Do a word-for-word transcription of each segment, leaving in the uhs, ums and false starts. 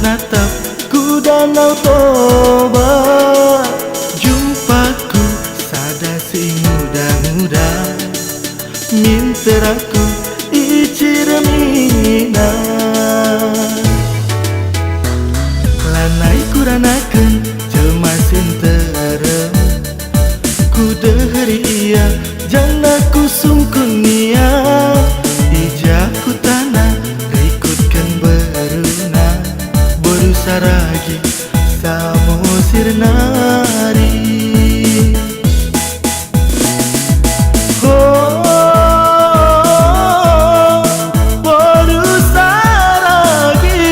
natap ku Danau Toba. Jumpaku sada si nguda-nguda, minter aku i Ciremina. Lanai kuranaken jelma si nterem, kudeheri ia, janah kusungkun ia. I ja kutana, rikutken beruna, boru Saragi, Samosir nari. Ho, boru Saragi,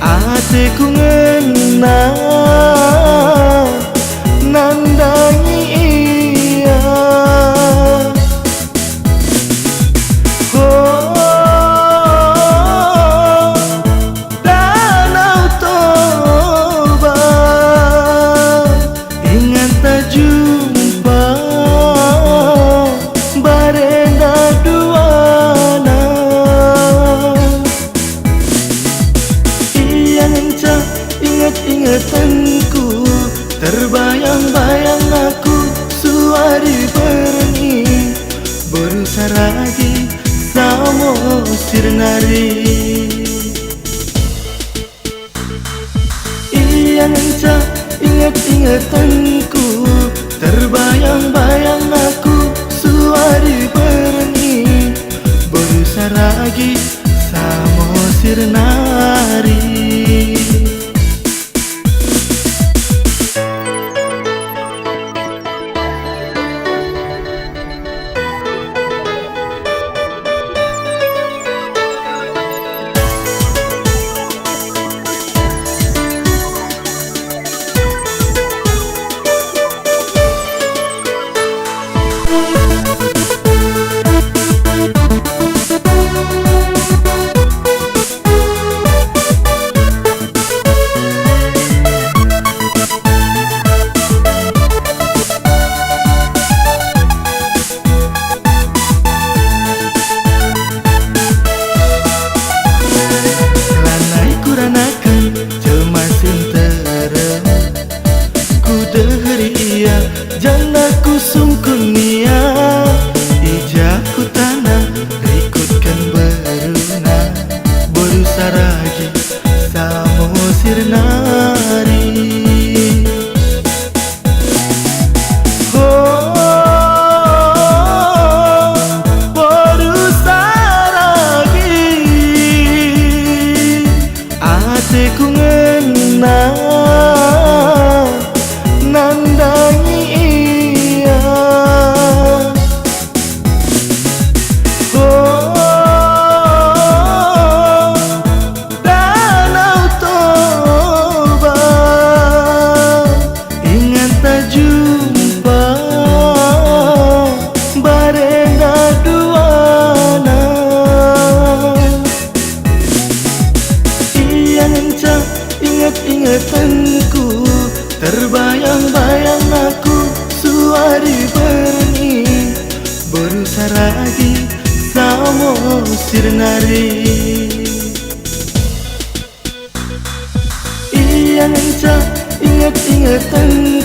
ateku ngena nandangi ia. Ho, Danau Toba, inget ta jumpa barenda duana. Ia ngenca inget-ingetenku, terbayang-bayang aku suari berni, boru Saragi, Samosir nari. Ia ngenca inget-ingetenku, terbayang-bayang aku suari berni, boru Saragi, Samosir nari. Lanai kuranaken jelma si nterem, kudeheri ia, janah kusungkun ia. I ja kutana, rikutken beruna, boru Saragi, Samosir nari. Ho, boru Saragi, ateku ngena nandangi ia. Ho, Danau Toba, inget ta jumpa barenda duana. Ia ngenca inget-ingetenku, terbayang-bayang aku suari berni, boru Saragi, Samosir nari. Ia ngenca inget-ingeten